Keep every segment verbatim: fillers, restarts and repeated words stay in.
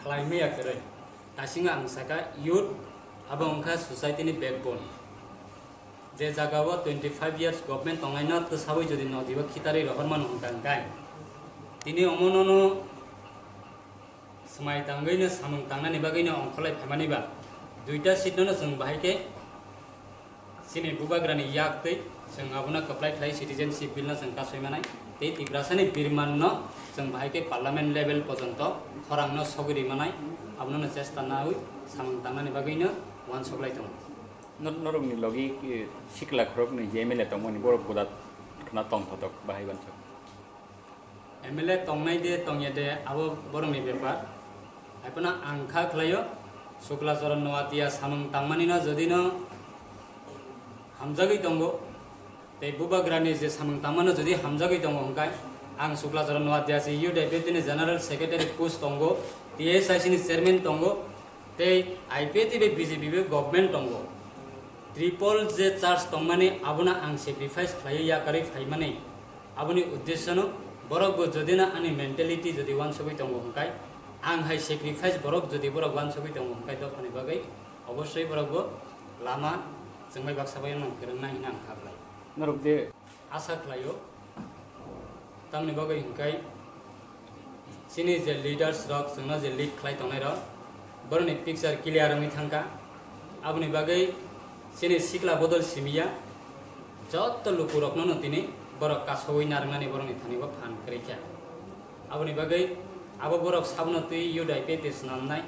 Khlaimaya kwrwi. Kasingo ang sakha, youth abo wngkha society ni backbone. Je jaga o twenty five years government tongnaino twsabwi jodi nodibo khitarwi rohormano hwnkha hwnkhe, tini omonono swmai tangwino samung tangnani bagwino ongkholai phaimani ba duita seat nono chwng bahai khe chini bubagrani yak twi chwng abono kwplai khlai citizenship bill no chwng kasui manai tei Tiprasani birman no chwng bahai khe parliament level pojonto khorang no sogwi ri manai, abono no chesta nawi samung tangnani bagwino uansuklai tongo. Nor-, norokni logi, eh, sikla khoroknwi je M L A tongmani borok buda khna tongthotok bahai bansok. M L A tongnai de tongya de abo borokni bepar. Haiphano ang kha khlaio, Sukla Charan Noatia samung tangmani no jodi no hamjagwi tongo, tei bubagrani je samung tangmano jodi hamjagwi tongo hwnkhe, ang Sukla Charan Noatia si U D P ni General Secretary post tongo, T S I C ni chairman tongo, tei I P F T bai B J P bai government tongo. Triple je charge tongmani abono ang sacrifice khlaiwi yakarwi phaimani. Aboni uddesyono borokbo jodi no ani mentality jodi uansugwi tongo hwnkhe, ang hai sacrifice borok jodi borok uansugwi tongo hwnkhe dophani bagwi obossoi borokbo lama chwngbai baksa bai wngna kwrwngnai hwnwi ang kha khlai. Norok je asa khlaio, tamni bagwi hwnkhe chini je leaders rok chwngno je lead khlai tongnai rok, borokni picture clear wngwi thangkha. Aboni bagwi chini sikla bodol simiya joto lukurokno no tini borok kasowi narwknani borokni thani bo phan kwrwi kha. Aboni bagwi abo borok sabono twi youth I P F T swnamnai.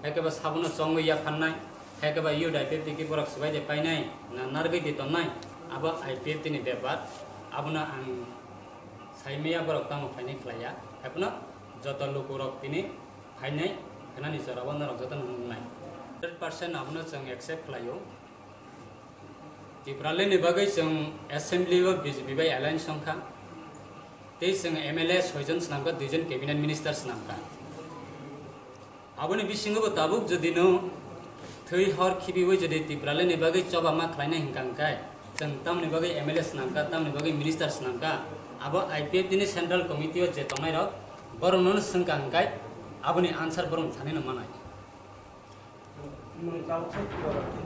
Haikhe ba sabono chongwi yaphannai, haikhe ba youth I P F T khe borok swbai de painai, na narwgwi de tonnai, abo I P F T ni bepar, abono ang saimaya borok tamo phainai khlaiya, haiphano joto lukurok tini phainai, khnani jorao norok jotono nuknai. Hundred percent abono chwng accept khlaio. Tipraland ni bagwi chwng assembly o B J P bai alliance wngkha, tei chwng M L A soijon swnamkha, duijon cabinet minister swnamkha. Aboni bisingo bo tabuk jodi no thwi hor khibiwi jodi Tipraland ni bagwi choba ma khlainai hwnkha hwnkhe, chwng tamni bagwi M L A swnamkha, tamni bagwi minister swnamkha, abo I P F T ni central committee o je tongnai rok borokno no swngkha hwnkhe, aboni answer borok thani no manai. Nwng tabuk se Tipraland ni